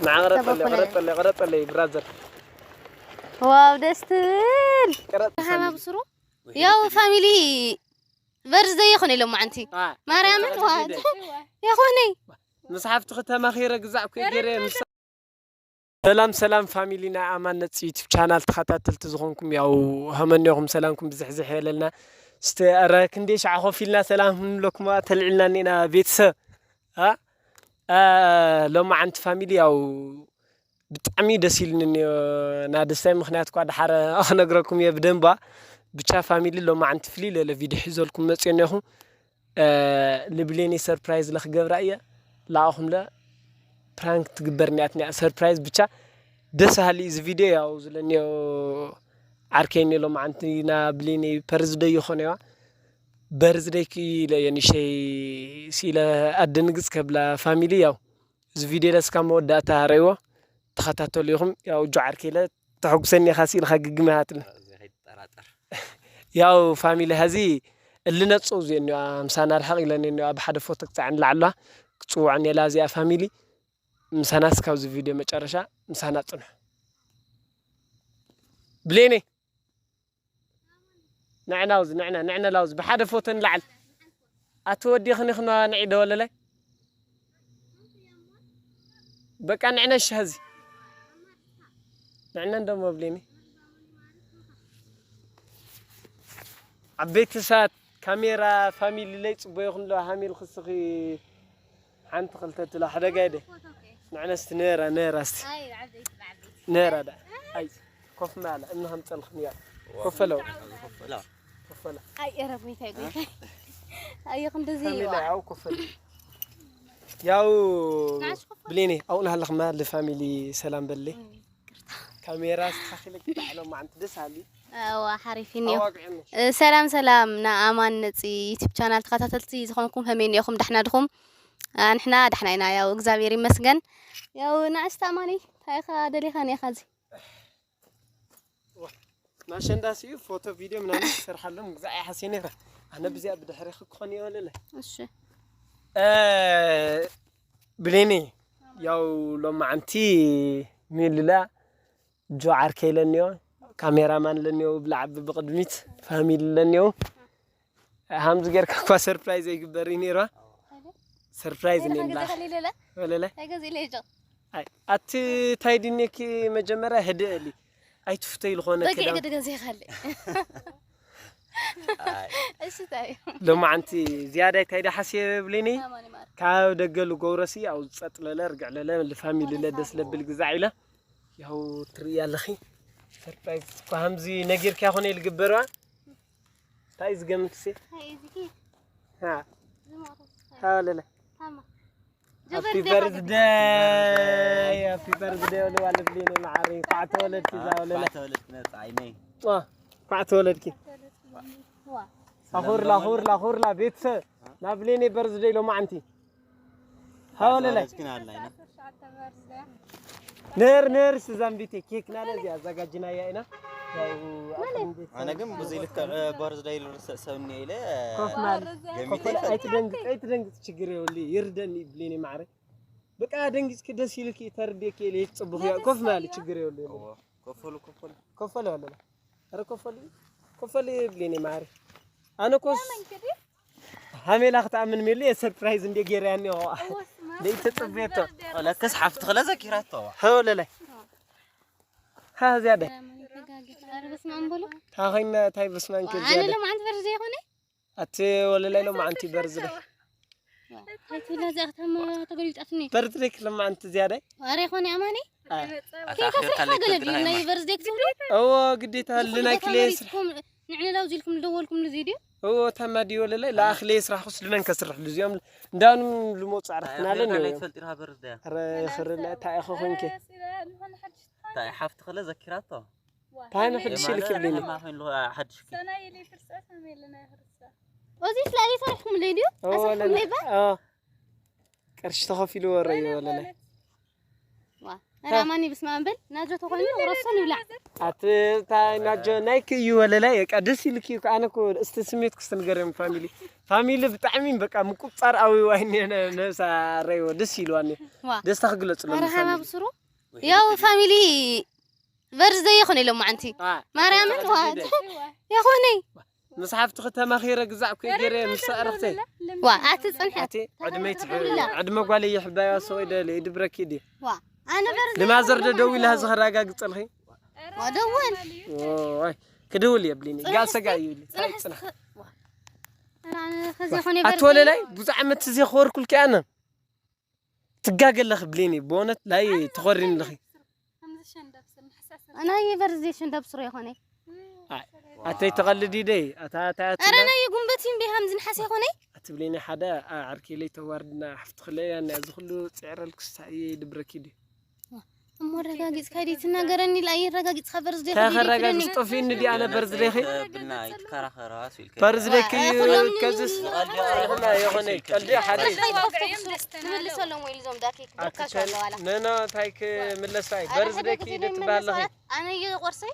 ንዓ ቅረጸለይ፣ ቅረጸለይ፣ ቅረጸለይ ብራዘር። ዋው ደስ ትብል። ቅረጽ። ሃባ ብስሩ። ያው ፋሚሊ በርዝደይ ይኹን ኢሎም ማዓንቲ። አ፣ ማርያምን ተኸታተል ዋ። ቪድዮ። ይኹነይ። ምስ ሓፍትኺ ተማኺረ ግዛዕ እኮ ገይረ ምስ ሰላም ሰላም ፋሚሊ ናይ ኣማን ነፂ ዩቲብ ቻናል ተኸታተልቲ ዝኾንኩም፣ ያው ሃመኒኹም ሰላምኩም ብዝሕዝሕ የለልና። እስቲ ኧረ ክንደይ ሻዕ ኮፍ ኢልና ሰላም ክንብለኩም ተልዒልና እኒና ቤተሰብ። አ? አ፣ ሎማዓንቲ ፋሚሊ ያው ብጣዕሚ ደስ ኢሉኒ እኒኦ። ና ደስታይ ምኽንያት እኳ ደሓረ ክነግረኩም እየ ብደንባ። ብቻ ፋሚሊ ሎማዓንቲ ፍልይ ለለ ቪድዮ ሒዘልኩም መፅዮ እኒኹ። እ፣ ልብሌኒ ሰርፕራይዝ ለክገብራ እየ። ለኣኹም ለ ፕራንክ ትግበር እኒኣት እኒኣ ሰርፕራይዝ ብቻ። ደስ ሃሊ እዚ ቪድዮ ያው ዝለኒኦ ዓርከይ እኒኦ ሎማዓንቲ ና ብሌኒ ፐርዝደይ ይኾነ እያ። በርዝደይ ክኢለ እየ ንሸይ ሲለ ኣደንግጽ ከብላ ፋሚሊ ያው እዚ ቪድዮ ለስካ መወዳእታ ረይዎ ተኸታተሉ ኢኹም። ያው እጆ ዓርከይ ለ ተሐጉሰኒ ኢኻ ሲልካ ግግም ሃትለ። እዚ ከይትጠራጠር። ያው ፋሚሊ ሀዚ እልነጾ እዚኦ እኒዋ ምሳና ርሕቕ ኢለን እኒዋ ብሓደ ፎቶ ክጻዕን ላዕሏ ክጽውዐን የላ እዚኣ ፋሚሊ። ምሳና እስካብ እዚ ቪድዮ መጨረሻ ምሳና ጽንሑ። ብሌኔ ንዕና ውዝ ንዕና ንዕና ላውዝ ብሓደ ፎቶ ንላዕል። ኣቲ ወዲኽኒ ክንዋ ንዒ ደወለላይ። በቃ ንዕነ እሺ ሀዚ። ንዕነ እንዶ መብሊኒ። ዓበይቲ ሰባት ካሜራ ፋሚሊ ለይ ጽቡቅ ይኹን ሎ ሃሚል ክስኺ ሓንቲ ክልተ ትሎ ሓደ ጋይደ። ንዕነ እስቲ ነራ ነራ እስቲ። ኣይ ዓበይቲ ብዓበይቲ። ነራ ዳ። ኣይ ኮፍ ማለ እምነ ከም ጸልኽም እያ። ኮፈለው። ኮፈላ። ኮፈላ። ኣይ ኤረ ጎይታይ ጎይታይ። ኣይ ክንደዚ ካሜራ ይዋ። ያው ኮፈል። ያው ንዓሽ ኮፈል። ብሌኔ ኣው ናሃለኽማ ለፋሚሊ ሰላም በሌ። ካሜራ ኣስተኻኺለኪ ባዕሎም ማዓንቲ ደስ ኣሊ። እዋ ሓሪፍ እዩ። ኣዋግዕኒ። እ፣ ሰላም ሰላም፣ ንኣማን ነፂ ዩቲብ ቻናል ተኸታተልቲ ዝኾንኩም ከመይ እኒኦኹም? ዳሕና ድኹም? አ፣ ንሕና ዳሕና ኢና፣ ያው እግዚኣብሔር ይመስገን። ያው ንእሽቶ ኣማኒ፣ እንታይ ኢኻ ደሊኻ እኒኻ እዚ? ማሸንዳ ሲዩ ፎቶ ቪድዮ ምናምን ትሰርሓሎም ግዛዕ ይሓስየ ነይረ። ኣነ ብዚኣ ብድሕሪኺ ክኾን እየ ወለለ። እሺ። እ፣ ብሌኒ፣ ያው ሎማዓንቲ ሚልላ ጆ ዓርከይ ለኒዮ፣ ካሜራማን ለኒዮ፣ ብላዕቢ ብቕድሚት ፋሚሊ ለኒዮ። ሃምዚ ጌርካ እኳ ሰርፕራይዝ ኣይግበር እዩ ነይሩ። ሰርፕራይዝ እኔ እንዳ ወለለ። ኣይ፣ ኣቲ ታይ ድኔኪ መጀመርያ ህድእ እሊ። ኣይትፍተይ ዝኾነ በቂ ክዳን። ገደ ገንዘይ ካለ። እሺ፣ ታይ። ሎማዓንቲ ዝያዳይ ታይ ደሓስየ ብሌኒ? ኣማኒ ማር። ካብ ደገ ልጎብረሲ፣ ያው ጸጥ ለለ፣ ርግዕ ለለ፣ ልፋሚሊ ለ ደስ ለብል ግዛዕ ኢለ። ያው ትርእያ ኣለኺ። ሰርፕራይዝ እኮ ሃምዚ ነጊርኪያ ኮነ ልግበርዋ። ታይ ዝገምትሲ? ሃይ፣ እዚኪ። ሃ። ዝማሩ። ሃ፣ ለለ። ሃማ። ሃፒ ጀበርዴ በርዝደይ፣ ሃፒ በርዝደይ ወለ ዋለ ብሌኒ መዓሪ። እንኳዕ ተወለድኪ እዛ ወለለ። እንኳዕ ተወለድኪ ነፃ ዓይነይ። ዋ፣ እንኳዕ ተወለድኪ። ዋ። ኣኹርላ፣ ኣኹርላ፣ ኣኹርላ ቤተሰብ። ናብ ብሌኒ በርዝደይ ሎማዓንቲ። ሃ ወለለ። ተወለድኪ ናላ ኢና። ነር፣ ነር፣ ስዛምቢቴ ኬክ ናለ እዚኣ ኣዘጋጅናያ ኢና። ያው ኣቕርቦት ኣነ ግን ብዙይ ልክዕ በርዝደይ ልርስዕ ሰብ እኒኦ ኢለ ኮፍ ማል። ገሚተ ኮፍ ማል። ኣይትደንግጽ፣ ኣይትደንግጽ፣ ችግር የብሉ። ይርደኒ ብሌኒ ማዕረ። በቃ ደንጊጽኪ ደስ ኢልኪ ተርዴኪ ኢለ ይጽቡኽ እያ። ኮፍ ማል ችግር የብሉ። እዎ፣ ኮፈሉ፣ ኮፈሉ። ኮፈሉ ኣለና። ኧረ ኮፈሉ፣ ኮፈሉ ብሌኒ ማሪ። ኣነ ኮስ ሃሜላ ክትኣምን ሜሉ የሰርፕራይዝ እንደ ጌርያ እኒኦ። ለይተጸበየቶ። ለከስ ሓፍቲ ክለ ዘኪራቶ። ሃው ለላይ። ሃ ዝያደ። ኧረ በስመ ኣብ በሉ። ታኸይና ታይ በስመ ኣብ ኣነ ዝያደ። ለማዓንቲ በርዝደይ ይኾነ? ኣቲ ወለላይ ሎማዓንቲ በርዝደይ። ኣይትብላ እዚኣ ከተማ ተገልቢጣትኒ። በርዝደይ ክለማዓንቲ ዝያዳይ። ኣረ ይኾነ ኣማኒ? ኣይ። ኣታ ኣኺርካ ከይከፍልካ ለይከ ገለ ድዩ ናይ በርዝደይ ክትብሉ? እዎ፣ ግዴታ ልናይ ክለ ስራሕ። ንዕነ ላው ዚልኩም ልደወልኩም ልዚ ድዩ? እዎ፣ ታማ ድዩ ወለላይ? ለኣኽለ ስራሕ ኩስ ልመን ከስርሕ ልዚኦም እንዳኑ ልሞጽ ኣረፍትና ኣይ፣ ኣለን ኣኺርካ እዮም። ለይትፈልጥ ኢኻ በርዝደያ። ኣረ፣ ኽርለ እንታይ ኢኻ ኾንከ? እንታይ ሓፍቲ ኸለ ዘኪራቶ? ታይ መሕድሽ የማነ ኢልክ ብሊኒ? ለማ ኾይን ሎ ሓድሽ ኪ? ሰናይ ኢሊ ፍርሰት ነው የሚል ነው ፍርሰት። ኦዚ ስላሊ ሰርሕኩም ለይ ድዩ? ኦ፣ ኣሰርኩም ለይ ባ? ኦ። ቅርሺ ተኸፊሉ ወረ እዩ ወለለ። ዋ፣ ራማኒ ብስመ ኣብ በል፣ ናጆ ተኾይኑ ቁረሶ ንብላዕ። ኣቲ ታይ ናጆ ናይኪ እዩ ወለላይ፣ በቃ ደስ ኢልኪ እኮ። ኣነ እኮ እስቲ ስሜት ክስቲ ንገርም ፋሚሊ። ፋሚሊ ብጣዕሚ በቃ ምቁጻር ኣዊ ዋይኒ ነብሳ ረይዎ ደስ ኢልዋኒ። ዋ። ደስታ ክግለጽ ሎ ኣረ ሃባ ፋሚሊ። ብስሩ። ያው ፋሚሊ በርዝደይ ይኹን ኢሎም ማዓንቲ። አ፣ ማርያምን ዋ። ይኹነይ። ምስ ሓፍትኺ ተማኺረ ግዛዕ እኮ ገይረ ምስ ኣዕርኽተይ። ዋ፣ ኣቲ ጽንሐ። ኣቲ ዕድመይ ትሕ-፣ ዕድመ ጓለይ ይሕባያ ሰው ይደል ይድብረኪ ድዩ? ዋ፣ ኣነ በርዝደይ ንማዘር ዶ ደዊላ ዝኸራጋግጸልኺ? ዋ፣ ደውል። ኦይ፣ ክድውል የብሊኒ። ጋር ሰጋ እዩ። ጽንሕ ጽንሕ። እስኪ-፣ ዋ። ኣነ ከዚ ይኹን ኣቲ ወለላይ ብዙ ዓመት ዘኽበርኩልኪ ኣነ። ትጋገ ኣለኺ ብሌኒ፣ ብእውነት ላይ ትኾሪኒ ኣለኺ። ናይ በርዝዴ ሸንዳ ብስሩ ይኾነ። ኣይ፣ ኣተይ ተቐልዲ ደይ፣ ኣታ፣ ኣታ፣ ኣታ። ኣረ ናይ ጉንበት ይም ቢሃም ዝንሓስ ይኾነ። ኣቲ ብሌኒ ሓደ፣ ኣ፣ ዓርኪ ለይ ተዋርድና፣ ሓፍቲ ክለያ፣ እና እዚ ኩሉ ጽዕረል ክስታይ ድብረኪ ድዩ? እሞ ረጋጊጽካ ዲ ትናገረኒ፣ ላ ይረጋጊጽካ በርዝዴ እንታይ ከዲ ከረጋግጽ ትለኒ። ጠፊኒ ዲ ኣነ በርዝዴኺ? ብልና ይትከራኸራ ሲልከ። በርዝዴኪ ዋ፣ ኩሎም ከዝስ ይኹን ይኹን ቀልዲ ሓደ ትምልሰሎም ወይ ልዞም ዳኪ ኣቲ ብርካሽ ከን-፣ ኣለዋላ። ነኖ እንታይ ክምለስ ኣይ ኣረ በርዝዴኪ ሓደ ግዜ ድትባለኺ? መለስ ኣነ ይቆርሰይ?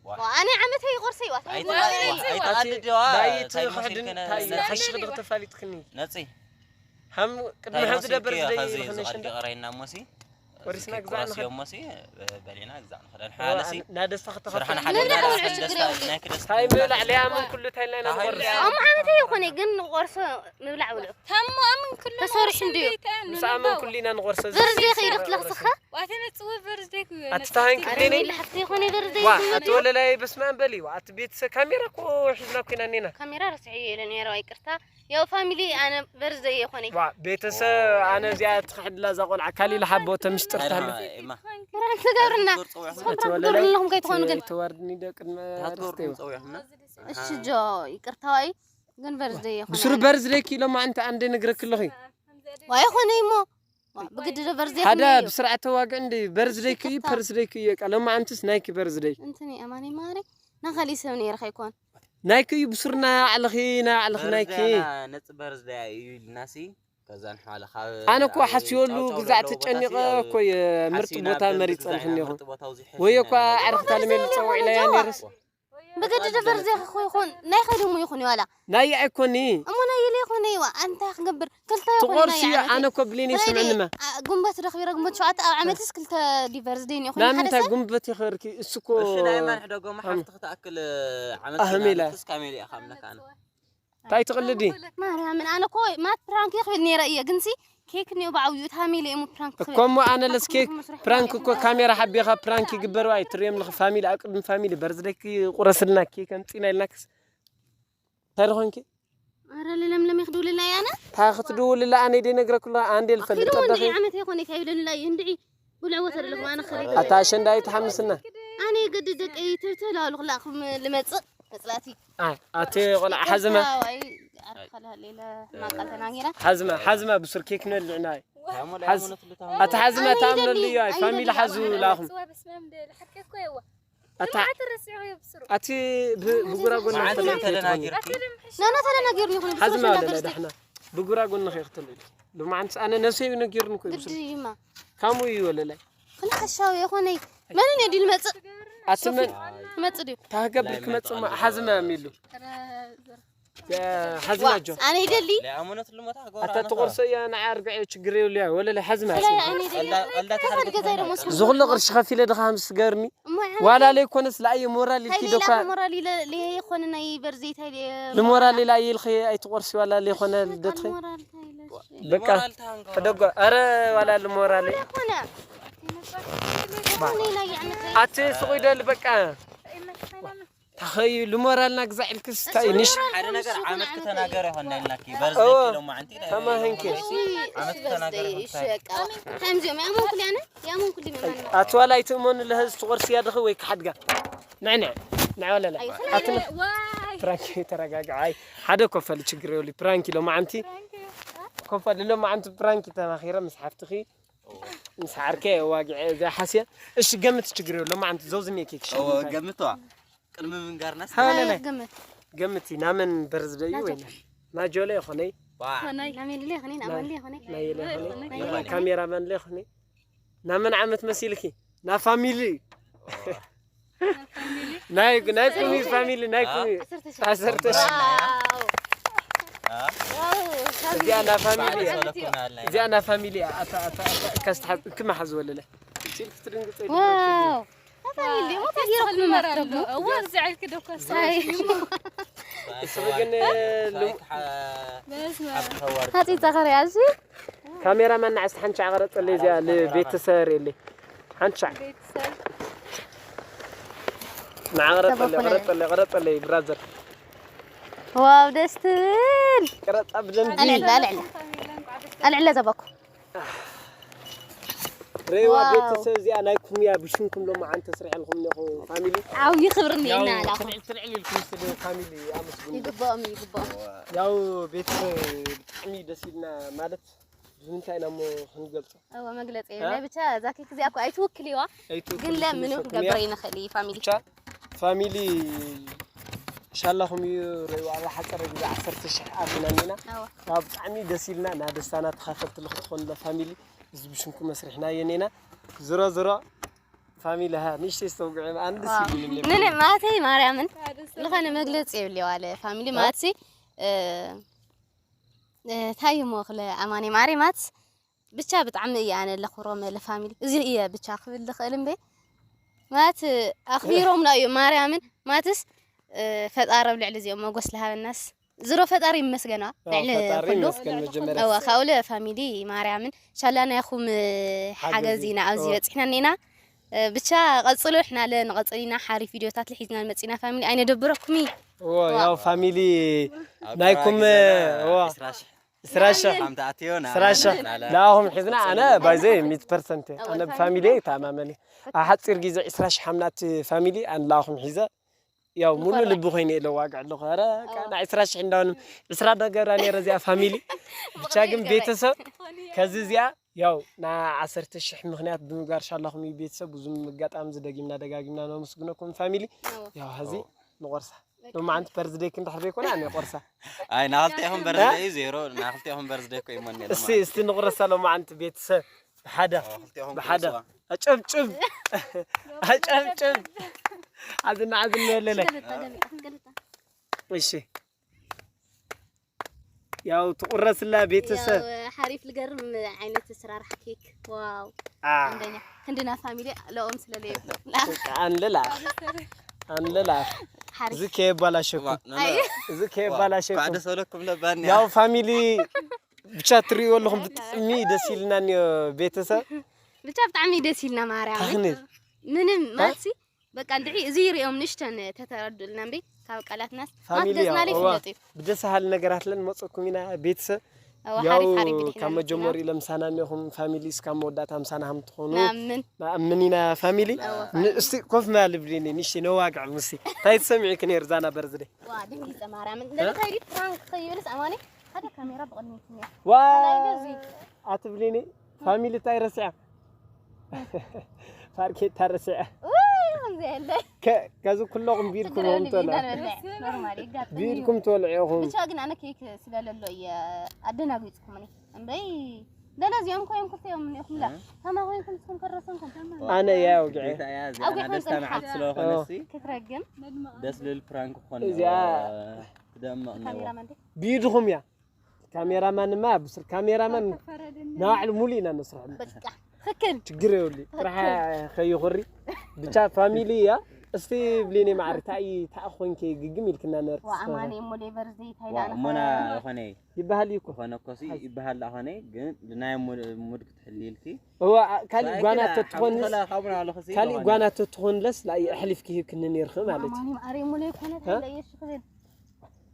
ዋ። ዋ፣ ኣነ ዓመተይ ይቆርሰይ ዋ። ኣይተ-፣ ዋ፣ ኣይተ-፣ ኣቲ ኣቲ ዋ፣ ዳይት እንታይ ክሕድን መሲልከነ እንታይ ነፂ? ሓሽኽ ድኽተፋሊጥክኒ? ነፂ። ሃም ቅድሚ እንታይ ሐዚ መሲልከ ደበር ዝደይ ኸዚ ይኽነሽ ዝቐልዲ እንዳ? ቀረይና እሞሲ? ወሪስና እስኪ ግዛዕ ቁረስ ንኸድ። እዮሞሲ፣ በሊና ግዛዕ ንኸደን። ዋ፣ ሓለሲ። ናደስታ ከተኸፍል። ስራሕና ሓደ ንብላዕ ወላ ውልዑ ደስታ ችግር የብሉን። ናይ ክደስ ታይም ብላዕ ሊያምን ኩሉ ታይልና ንቆርስ። ኣሞ ዓመተይ ይኾነ ግን ቆርሶ ምብላዕ ውልዑ። ታሞ ኣምን ኩሉ ተሰሪሑ እንድዩ። ምስ ኣመን ኩሉ ኢና ንቆርሶ። በርዝዴ ከይዱ ክትለኽስኻ? ዋቴ ነጽወ በርዝዴ ኩ-፣ ኣቲ ታሃንኪ ኣረ ደኔ? ቢላ ሓፍቲ ይኾነ በርዝዴ ዋ፣ ይኾነ ኣቲ ድዩ? ወለላይ በስመ ኣብ በሊ። ዋ፣ ኣቲ ቤተሰብ ካሜራ እኮ ሒዝና እኮ ኢና እኔና። ካሜራ ረስዐ እየ ኢለ ነይረ፣ ይቅርታ። ያው ፋሚሊ ኣነ በርዝደይ ይኾነ። ዋ፣ ቤተሰብ ኣነ እዚኣ ትኽሕድላ እዛ ቆልዓ ካሊል ሓቦ ተምሽጥር ታለ። ፕራንክ ትገብርና። ኣቲ ወለላይ ትገብርለኹም ከይትኾኑ ግን። ተዋርድኒ ዶ ቅድመ ኣርስተይ ዋ። እሺ ጆ፣ ይቅርታ ዋይ፣ ግን በርዝደይ ይኾነ። ብስሩ በርዝደይ ኪሎ ማዓንቲ ኣንደ ነግረክለኺ። ዋይ ይኾነ እሞ። ዋ፣ ብግዲ ዶ በርዝደይ ሓደ ይኾነ እዩ? ብስርዓት ተዋግዕ እንደ በርዝደይ ክዩ፣ ይቅርታ። በርዝደይ ክዩ፣ ቃ ሎማዓንትስ ናይኪ በርዝደይ። እንትኒ ኣማኒ ማሪ፣ ናኻሊ ሰብ ነይርኻ ይኮን? ናይኪ እዩ ብሱር ናይ ኣዕልኺ፣ ናይ ኣዕልኺ ናይኪ። በርዝደይ ኣና ነጽ በርዝደይ እዩ ኢልናሲ፣ ከዛ ንሓለ ካብ ኣነ እኮ ኣብ ሓስዮሉ ጫው ጫው ግዛዕ ደሎ ተጨኒቐ ቦታሲ ኣብ እኮ እየ ምርጥ ሓሲና ቦታ በርዝደይ መሪጸልኽኒ ኢና ይኹን። ምርጥ ቦታ ኣብዚ ወይ ሓሲና እኳ ኢና ኣዕርኽታ ለመል ጸውዒ ለያ ነይርስ። ብግዲ ዶ በርዝደይ ይኹን፣ ናይ ኸድሙ ይኹን ይዋላ። ናይ ኣይኮኒ። እሞ ናይ ኢለ ይኹን ይዋ፣ ኣንታ ክገብር። ክልተ ይኹን ትቆርሲ ናይ ዓመት። ኣነ እኮ ብሌኒ ብሌኒ፣ ስምዕንማ። ኣ፣ ጉንበት ረኽቢ ረ፣ ጉንበት ሸውዓተ ኣብ ዓመትስ ክልተ ዲ በርዝደይ ይኹን። ናይ ምንታይ ሓደሰ? ጉንበት ይኸርኪ? እሱ እኮ እሺ፣ ናይ ማን ሕደጎ ኣም-፣ ሓፍትኺ ትኣክል ዓመት ኣህሜላ። ኪዳንክስ ካሜል እያ ካብ ነካ ኣነ። እንታይ ትቕልዲ? ማርያምን፣ ኣነ እኮ ማት ፕራንክ ይኽብል ነይረ እየ፣ ግንሲ ኬክ እኒኦ ብዓብዩ፣ እታ ሃሜለ እየ ፕራንክ እኮ እሞ ኣነ ለስ ኬክ ፕራንክ እኮ ካሜራ ሓቢኻ ፕራንክ ይግበር ዋይ፣ ትርእዮም ለኸ ፋሚሊ፣ ኣብ ቅድሚ ፋሚሊ በርዝደይኪ ቁረስልና ኬክ ኣምጺና ኢልናክስ። እንታይ ደኾንኪ? ኣረ ለምለም ይኽድውልልና እያ ኣነ። እንታይ ክትድውልላ ኣነ ደይ ነግረኩላ፣ ኣንዴ ልፈልጥ ኣኺሉ ጠበኺ። ወንድዒ ዓመት ይኾነ ከይብለላ እዩ፣ እንድዒ ጉልዕ ወተር ኣለኹም ኣነ ኸሪት። ኣታ ኣሸንዳ ኣይትሓምስና። ኣነ የገድድ ደቀይ ተብተላሉ ክላኹም ልመጽእ መጽላቲ። ኣይ፣ ኣቲ ቆልዓ ሓዝማ። ኣይ፣ ኣርካላ ሌላ ማቃል ተናጊራ። ሓዝማ፣ ሓዝማ ብሱር ኬክ ንበልዕ ናይ። ሓዝ-፣ ኣቲ ሓዝማ ኣነ ተኣምነሉ ይደሊ፣ እዩ፣ ኣይ፣ ኣይ፣ ፋሚሊ ኣይደሊ፣ ሓዙ ኣይ፣ ላኹም። ኣታ ኣቲ ብ-፣ ብጉራ ጎና መዓልቲ ተደናጊርኪ? ናና ተደናጊርኒ ይኹን፣ ሓዝማ ብሶሻል ወለላ ደርዜ። ዳሕና። ብጉራ ጎና ከይክተል። ሎማዓንስ ኣነ ነብሰይ እዩ ነጊርኒ እኮ እዩ ግዲ ብሱር። እዩማ። ካሙ እዩ ወለላይ። ክልተ ሓሻዊ የኾነይ። መንን እየ ድዩ ልመጽእ? ኣቲ መን? ክመጽእ ድዩ? ታገብል ክመጽእ ማ-፣ ሓዝማ ሚሉ። ያ፣ ሓዝማ ዋ፣ ጆ። ኣነ ይደሊ። ለኣመነት ልሞታ ኣታ ትቆርሶ እያ፣ ንዓ ኣርግዐ ችግር የብሉ እያ። ወለለ ሓዝማ ስለ ኣሲ። ኣነ ይደሊ። ቀልዳ፣ ቀልዳ ተሓርገ ገዛይ ደሞ ስለ ዝኹሎ ቅርሺ ከፊለ ድኻ ምስ ትገርኒ። እሞ ዋላ ለይኮነስ ለኣየ ሞራል ኢልኪ ታይ ዶኳ። ሌላ ሞራል ኢለ ለይኮነ ናይ በርዘይ ታይ ሌ-፣ ልሞራል ኢላ ኢልኺ ኣይትቆርሲ ዋላ ለይኮነ ልደትኺ። ሞራል ታይ ኢለ፣ እሺ። በቃ። ሞራል ታንጎ። ተደጓ-፣ ኣረ ዋላ ልሞራል። ሆነ። ባ-፣ ሆነ ናይ ዓመት ኣቲ ስቑይ ደል በቃ። ታኸዩ ልሞራልና ግዛዕ ኢልክስ እንታይ ንሽ? ሓደ ነገር ዓመት ክተናገር ይኾን ኢልናኪ። በርዝደይ እዎ። ኪሎ ማዓንቲ ናይ ተማሂንኪ። ዓመት ክተናገር ይኾን እንታይ? ከምዚኦም ያመንኩል ያነ፣ ያመንኩል ይመን። ኣትዋላ ኣይትእመኑ ለህዝ ትቆርሲ ያደኸ ወይ ክሓድጋ። ንዕ ንዕ፣ ንዕ ወለለ። ኣይ፣ ኣትነ-፣ ዋይ። ፕራንክ ተረጋግዓ። ኣይ፣ ሓደ ኮፈል ችግር የብሉ። ፕራንክ ኢሎ ማዓንቲ። ኮፈል ኢሎ ማዓንቲ ፕራንክ ተማኺረ ምስ ሓፍትኺ። ምስ ዓርከ ዋግዐ እዛ ሓስያ። እሺ፣ ገምት ችግር የብሉ። ማዓንቲ ዘውዝሜ ኬክ እዎ፣ ሸምታይ። ገምቷ። ቅድሚ ምንጋርና ሃ፣ ናይ፣ ናይ፣ ናይ። ገምት። ገምቲ፣ ናመን በርዝደይ እዩ ናጆ። ወይ ናይ? ናጆ ለይ ኾነይ? ዋ። ኾነይ። ናሜን ለይ ኾነይ፣ ናመን ለይ ኾነይ። ናይ ለይ ኾነይ? ናይ ለይ ኾነይ። ካሜራማን ለይ ኾነይ? ናብ መን ዓመት መሲልኪ? ናብ ፋሚሊ። ናይ ናይ ቁሚ ፋሚሊ ናይ ቁሚ። ዓሰርተ ሺሕ። እዚኣ ናይ ፋሚሊ እያ። እዚኣ ናይ ፋሚሊ እያ። ኣታ ኣታ ኣታ ከስትሓዝ ክመሓዝ ወለለ። ሲል ክትድንግጽ። ዋው። ፋሚሊ ሞ ተጊረኩም መፍረጉ። እዋ፣ እዚ ዓልኪ ደኮ ሳይ። እሱ ግን በስመ ሀጺ ጸኸር ያዚ። ካሜራ ማን ንዓስቲ ሓንቻ ቀረጸለይ እዚኣ ንቤተሰብ የለይ ሓንቻ። ቤተሰብ። ንዓ ቀረጸለይ፣ ቀረጸለይ፣ ቀረጸለይ ብራዘር። ዋው ደስ ትብል። ቀረጻ ብደንቢ። ኣልዕለ ኣልዕለ። ኣልዕለ ዘበኩ። ሬዋ ቤተሰብ እዚኣ ናይ ኩምያ ብሽምኩም ሎማዓንቲ ተስሪሐልኩም እኒኹ ፋሚሊ። ዓብዪ ክብሪ እኒኤና ናኹም። ትልዕል ትልዕል ኢልኩም ስለ ፋሚሊ ኣመስግኑ። ይግባኦም እዩ ይግባኦም። ያው ቤተሰብ ብጣዕሚ ደስ ኢልና ማለት ብምንታይ ኢና እሞ ክንገልጾ? እወ መግለጺ የብለይ ብቻ እዛ ኬክ እዚኣ እኮ ኣይትውክልዋ። ኣይትውክል ግን ለምኑ ክንገብረ ይንኽእል እዩ ፋሚሊ። ብቻ ፋሚሊ ሻላኹም እዩ ሬዋ ኣብ ሓጸረ ግዜ ዓሰርተ ሽሕ ኣትና እኒና። እወ ካብ ብጣዕሚ ደስ ኢልና ና ደስታና ተኻፈልቲ ልኽትኾኑ ፋሚሊ። እዚ ብሽምኩም መስሪሕናዮ ኔና። ዝሮ ዝሮ ፋሚሊ ሃ ንእሽተይ ዝተውግዐ ኣነ ደስ ይብልኒ። ምን ማተይ ማርያምን ዝኾነ መግለጺ የብልይ ዋለ ፋሚሊ ማትሲ እንታይ እሞ ክለ ኣማኒ ማሪ ማትስ ብቻ ብጣዕሚ እየ ኣነ ለኹሮም ለፋሚሊ እዚ እየ ብቻ ክብል ልኽእል እምበይ ማለት ኣኽቢሮምና እዮም ማርያምን ማትስ ፈጣሪ ኣብ ልዕሊ እዚኦም መጎስ ልሃበናስ ዝሮ ፈጣሪ ይመስገን። ልዕሊ ኩሉ እወ ካብኡ ለ ፋሚሊ ማርያምን ሻላ ናይኹም ሓገዝ ኢና ኣብዚ በፂሕና እኒና። ብቻ ቀፅሎ፣ ሕና ለ ንቐፅል ኢና። ሓሪፍ ቪድዮታት ልሒዝና ንመፅእ ኢና ፋሚሊ፣ ኣይነደብረኩም እዩ። እወ ያው ፋሚሊ ናይኩም እወ ስራሻ ስራሻ ንኣኹም ሒዝና ኣነ ባይዘ ሚት ፐርሰንት ኣነ ፋሚሊ ተኣማመኒ። ኣብ ሓፂር ግዜ ዕስራ ሽሕ ሓምናት ፋሚሊ ኣነ ንኣኹም ሒዘ ያው ሙሉ ልቢ ኮይነ ኢለ ዋግዕ ኣለኹ። ኧረ በቃ ናይ ዕስራ ሽሕ እንዳውንም ዕስራ ዶ ገብራ ነይረ እዚኣ ፋሚሊ። ብቻ ግን ቤተሰብ ከዚ እዚኣ ያው ና ዓሰርተ ሽሕ ምኽንያት ብምግባር ሻላኹም እዩ ቤተሰብ። ብዙም ኣጋጣሚ እዚ ደጊምና ደጋጊምና ነመስግነኩም ፋሚሊ። ያው ሀዚ ንቆርሳ ሎማዓንቲ በርዝደይ ክንድሕር ዘይኮነ ኣነ ቆርሳ። ኣይ ናክልቴኹም በርዝደይ እዩ ዜሮ ናክልቴኹም በርዝደይ እኮ ይሞን ነይሩ። እስቲ እስቲ ንቁረሳ ሎማዓንቲ ቤተሰብ። ብሓደ ብሓደ ኣጨብጭብ ኣጨብጭብ። ኣዝና ኣዝና የለለ። እሺ ያው ትቁረስላ ቤተሰብ። ሓሪፍ ልገርም ዓይነት ስራራሕ ኬክ ዋው። አ አንደኛ ክንድና ፋሚሊ ለኦም ስለለየ። አንለላ አንለላ። ሓሪፍ እዚ ከየባላሸኩም እዚ ከየባላሸኩም። ደስ በለኩም ለባኒ ያው ፋሚሊ ብቻ ትርእዩ ኣለኹም ብጣዕሚ ደስ ኢልና እኒኦ ቤተሰብ። ብቻ ብጣዕሚ ደስ ኢልና ማርያም። ታኽንል ምንም ማትሲ በቃ እንድዒ እዚ ይርእዮም ንሽተን ተተረዱልና እምቢ ካብ ቃላትናስ ፋሚሊ ማትደስናለ ያው ይፍለጡ እዩ። ብደስ በሃሊ ነገራት ለን መፀኩም ኢና ቤተሰብ። እወ፣ ያው ሓሪፍ፣ ሓሪፍ ብድሕና ካብ መጀመሪያ መፂና። ለምሳና እኒኹም ፋሚሊ እስካብ መወዳእታ ምሳና ከም ትኾኑ ናምን። ናምን ኢና ፋሚሊ። እወ። ን-፣ እስቲ ኮፍ ማል ብሊኒ ንሽተይ ነዋግዕ ሙሲ እንታይ ተሰሚዑኪ ነይሩ ዛና በርዝደይ? ዋ ድንጊፀ ማርያምን እንደዚ ከይዲ ፕራንክ ከይብልስ ኣማኒ ሓደ ካሜራ ብቕድሚት እኒኦ። ዋ ካልኣይ ግን እዚ ኣትብሊኒ ፋሚሊ እንታይ ረሲዓ? ፋርኬታ ረሲዐ። ውይ ከምዚ የለ። ከ- ከዚ ኩለኹም ቢድኩም ችግር የለን፣ ትበልዑ። ይዳን በለ። ኖርማል ይጋጥም እዩ። ቢድኩም ትበልዑ ኢኹም። ብቻ ግን ኣነ ኬክ ስለለሎ እየ ኣደናጊፅኩምኒ። እምበይ ደለ እዚኦም ኮይንኩም እዮም እኒኦኩም ላ። ከማ ኮይንኩም እስኩም ከረሰንኩም። ኣነ እያ ኣውግዐ። ጌታ እያ እዚኣ ኣውጊዕኩም ደስታ ጽንሓት። መዓልቲ ስለኾነ ኦ። እስቲ ክትረግም ደስ ልብል ፕራንክ ክኾን እዚኣ ትደምቕ ነዋ። ካሜራማን ድዩ? ቢድኹም እያ። ካሜራማንማ ብስር ካሜራማን ናባዕሉ ሙሉ ኢና ነስርሐሉ። በቃ ትክክል። ችግር የብሉ ጥራሕ ከይኹሪ ብቻ ፋሚሊ እያ። እስቲ ብሌኔ ማዕሪ ታይ ታኣ ኮንከ ግግም ኢልክና ነርክ ዋ ኣማኒ እሞ ሌበር ዘይት ዋ ኣይላለ እሞና ይኾነ ይበሃል እዩ እኮ ይኾነ እኮ ሲ ይበሃል ዳኾነ ግን ናይ ሙድ ክትሕሊ ኢልኪ እዋ ካሊ ጓና ተትኾንስ ካሊ ጓና ተትኾንለስ ላይ ኣሕሊፍኪ ሂብክኒ ነርክ ማለት እዩ። ኣማኒ ማዕሪ እሞ ለይኮነ ታይ ለየሽ ክብል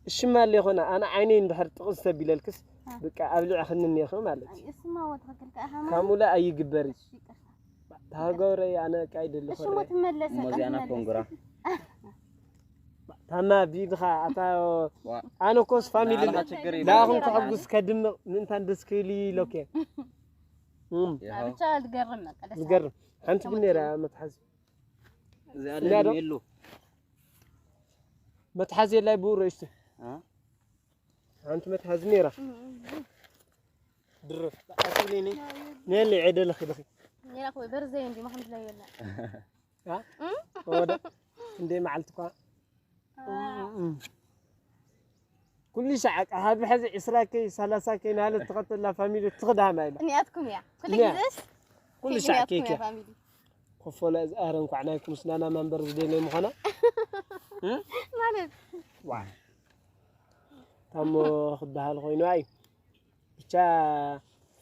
እሽማ ሌኾነ ኣነ ዓይነይ እንድሕር ጥቕስ ተቢለልክስ ብቃ ኣብልዕኽኒ ኔኹ ማለት እዩ። እሽማ ወትኽክል ከኣ ሃማ ካሙለ ኣይግበሪ እሺ ይቅርታ። ታገረ ኣነ ቃይ ደለ እሺ ሞ ትመለሰ እሞ እዚኣ ናብ ኮንግራ ታማ ቢድኻ ኣታ ኣነ ኮስ ፋሚሊ ናባኻ ችግር የብሉን። ናኹም ከሐጉስ ከድምቕ ምእንታን ደስ ክብል ኢሎኬ እም፣ ይኸው። ብቻ ዝገርም በቃ ደስ ዝገርም ሓንቲ ግን ነይራ መትሓዚ እዚኣ እዚኣ ዶ? ለሚሉ መትሓዚ የላይ ብኡ ረእስቲ እ? ሓንቲ መትሓዚ ነይራ ድርፍ ኣትብሊኒ ነሊ ዒደ ለኺ ለኺ ሜላ እኮ በርዘይ እንዲ ማሕሙድ ላይ ይበላ። ያ ወደ እንደ መዓልቲ እኳ ኩሉ ሻዕ ካብ ሕዚ ዕስራ ከይ ሰላሳ ከይ ናለ ትኸተላ ፋሚሊ ትኽዳማ ኢላ። እኒኣትኩም እያ። ኩሉ እኒኣ። ግዜስ ኩሉ ሻዕ እኒኣትኩም ኬክ እያ እያ። ፋሚሊ። ኮፎላ ዝኣረ እንኳዕ ናይኩም ስናና መንበር ዝደለ ምኾና። ማለት ዋ ታሞ ክበሃል ኮይኑ ኣይ ብቻ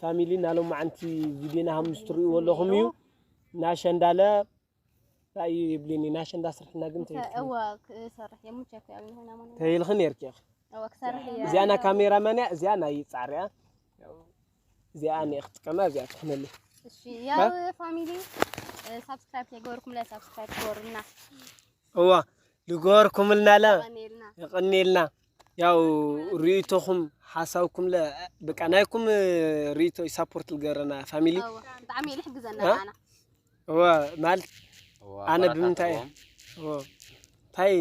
ፋሚሊ ናሎም መዓንቲ ቪድዮና ሃምስ ትሪእዎ ኣለኹም እዩ። ናሸንዳለ ራእዩ ይብልኒ ናሸንዳ ስርሕና ግን ተይልክኒ እወ ክሰርሕ የሙቸ እኮ ኣብ ንሆና ማለት ተይልኽን የርኪኽ እወ ክሰርሕ እየ። እዚኣና ካሜራ ማንያ እዚኣ ናይ ጻርያ እዚኣ ናይ ክትጥቀማ እዚኣ ትኽነሉ እሺ ያው ፋሚሊ ሳብስክራይብ የገበርኩም ላይ ሳብስክራይብ ገበሩና። እዋ ልጎርኩምልና ለ ቀኔልና የቐኔልና ያው ርእይቶኹም ሓሳብኩም ለ በቃ ናይኩም ርእይቶ ሳፖርት ልገረና ፋሚሊ እወ ብጣዕሚ ልሕግዘና እ? ኣና እወ ማለት ኣነ ብምንታይ እወ እንታይ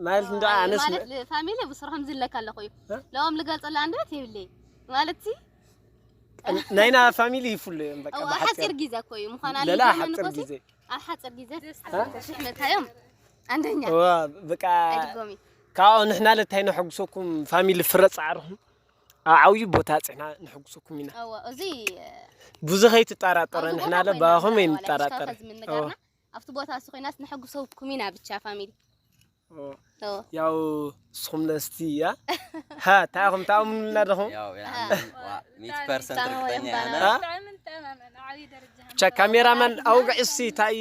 ማለት እንዶ ኣነስ ማለት ፋሚሊ ብስርሖም ዝለካ ኣለኹ እዩ። እ? ለኦም ልገልጸላ እንደት ይብለይ ማለት ሲ ናይና ፋሚሊ ይፍሉ እዮም በቃ እወ ብሓፂር ሓፂር ግዜ እኮ እዩ ምዃና ለላ ልጅ ሓፂር ንኮሲ ግዜ ኣብ ሓፂር ግዜ ዓሰርተ ሽሕ መታዮም። ኣንደኛ እወ በቃ ኣይድጎሚ ካብኡ ንሕና ለታይ ነሐጉሰኩም ፋሚሊ ፍረ ፃዕርኹም ኣብ ዓብዩ ቦታ ፅሕና ነሐጉሰኩም ኢና እወ እዚ ብዙ ከይትጠራጠረ ንሕና ለ ባኹም ኣይንጠራጠረ ዝምንጋርና ኣብቲ ቦታ እሱ ኮይናስ ነሐጉሰኩም ኢና ብቻ ፋሚሊ። እወ ያው እስኹም ለስቲ እያ ሃ ታኹም ታእምኑልና ደኹም ያው ያ ሚት ፐርሰንት ርግጠኛ ያለ ቻ ካሜራማን ኣውግዕ እስቲ ታይ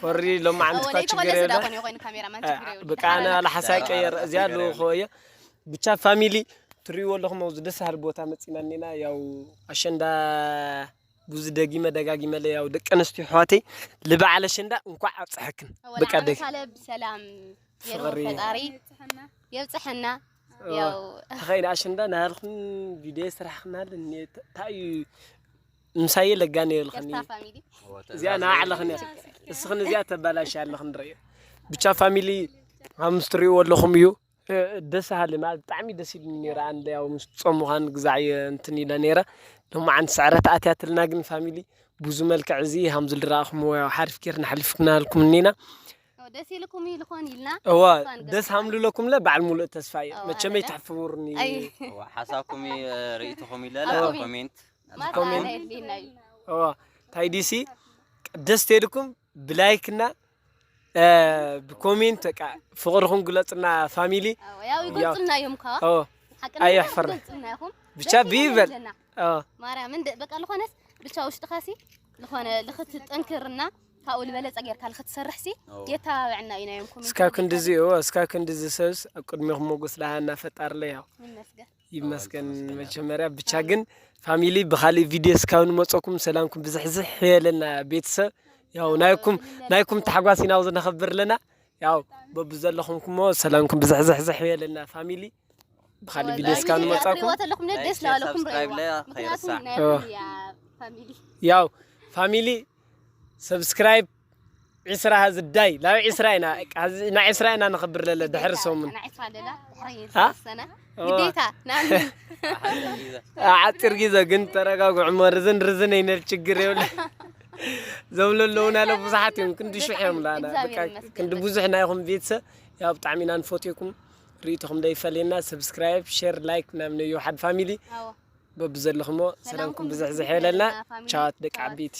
ወሪ ሎማዓንቲ እኳ ችግር የለ ኮይኑ ካሜራማን ብቃ ኣነ ኣላ ሓሳይ ቀየር እዚኣ ኣለዎ እየ ብቻ ፋሚሊ ትሪእዎ ኣለኹም ኣብዚ ደስ ሃሊ ቦታ መፂና እኒና ያው ኣሸንዳ ብዙ ደጊመ ደጋጊመ ለ ያው ደቂ ኣንስትዮ ኣሕዋተይ ልበዓል ኣሸንዳ እንኳዕ ኣብፀሐክን በቃ ደግ ብሰላም የርወ ፈጣሪ የብፅሐና ያው ተኸይን ኣሸንዳ ናልኽን ቪድዮ ስራሕክናል እንታይ እዩ ምሳየ ለጋን የልኽኒ ይቅርታ ፋሚሊ እዚኣ ናዓለኽን እያ እስኽን እዚኣ ተባላሽ ኣለኽን ርእዮ ብቻ ፋሚሊ ሃምስ ትሪእዎ ኣለኹም እዩ ደስ ሃሊ ማለት ብጣዕሚ ደስ ኢሉ ነይረ ኣንደ ያው ምስ ጾም ምዃን ግዛዕ እየ እንትን ኢለ ነይረ ሎማዓንቲ ስዕረት ኣትያትልና ግን ፋሚሊ ብዙ መልክዕ እዚ ሃምዚ ዝረኣኹምዎ ያው ሓሪፍ ጌርና ሓሊፍናልኩም እኒና ደስ ኢልኩም ይልኮን ኢልና እዋ ደስ ሃምልለኩም ለ በዓል ሙሉእ ተስፋ እየ መቸመይ ተሕፍሩኒ ሓሳብኩም ርእይትኹም ይለለ ኮሜንት ኮሜንት እዋ ታይ ዲሲ ደስ ተልኩም ብላይክና ብኮሜንት በቃ ፍቅርኹም ግለጽና ፋሚሊ ያው ይገልጽና እዮም ካ ኣይሕፈርና ብቻ ብይበል ማርያም እንደ በቃ ልኾነስ ብቻ ውሽጥኻሲ ዝኾነ ልኽትጠንክርና ካብኡ ዝበለፀ ጌርካ ልኽትሰርሕሲ የተባብዕና እዩ ናዮም ኮሜንት እስካብ ክንድዚ እዎ እስካብ ክንድዚ ሰብስ ኣብ ቅድሚኹም ሞጎስ ለሃና ፈጣርለ ያው ይመስገን ይመስገን መጀመርያ ብቻ ግን ፋሚሊ ብካሊእ ቪድዮ እስካብ ንመፀኩም ሰላምኩም ብዝሕዝሕ የለና ቤተሰብ ያው ናይኩም ናይኩም ታሕጓስ ኢና ኣብዚ ነኸብር ኣለና ያው በብዘለኹም ኩሞ ሰላምኩም ብዝሕዝሕዝሕ የለና ፋሚሊ ብካሊእ ቪድዮ እስካብ ንመፃኩም ሪእዎ ተለኹም ደስ ለዋለኩም ሪእዋ ምክንያቱ ናይ ፋሚሊ ያው ፋሚሊ ሰብስክራይብ ዒስራ ዝዳይ ናብ ዒስራ ኢና ናብ ዒስራ ኢና ነኽብር ለለ ድሕሪ ሰሙን ግዴታ ዓፂር ግዜ ግን ተረጋግዑ እሞ ርዝን ርዝን ኣይነል ችግር የብለ ዘብሎ ኣለውና ለ ብዙሓት እዮም ክንዲ ሽሕ እዮም ላና ክንዲ ብዙሕ ናይኹም ቤተሰብ ያው ብጣዕሚ ኢና ንፈትየኩም ርእይቶኹም ደይፈለየና ሰብስክራይብ ሸር ላይክ ምናምን እዩ ሓደ ፋሚሊ በብዘለኹሞ ሰላምኩም ብዝሕዝሕ የለና ቻዋት ደቂ ዓበይቲ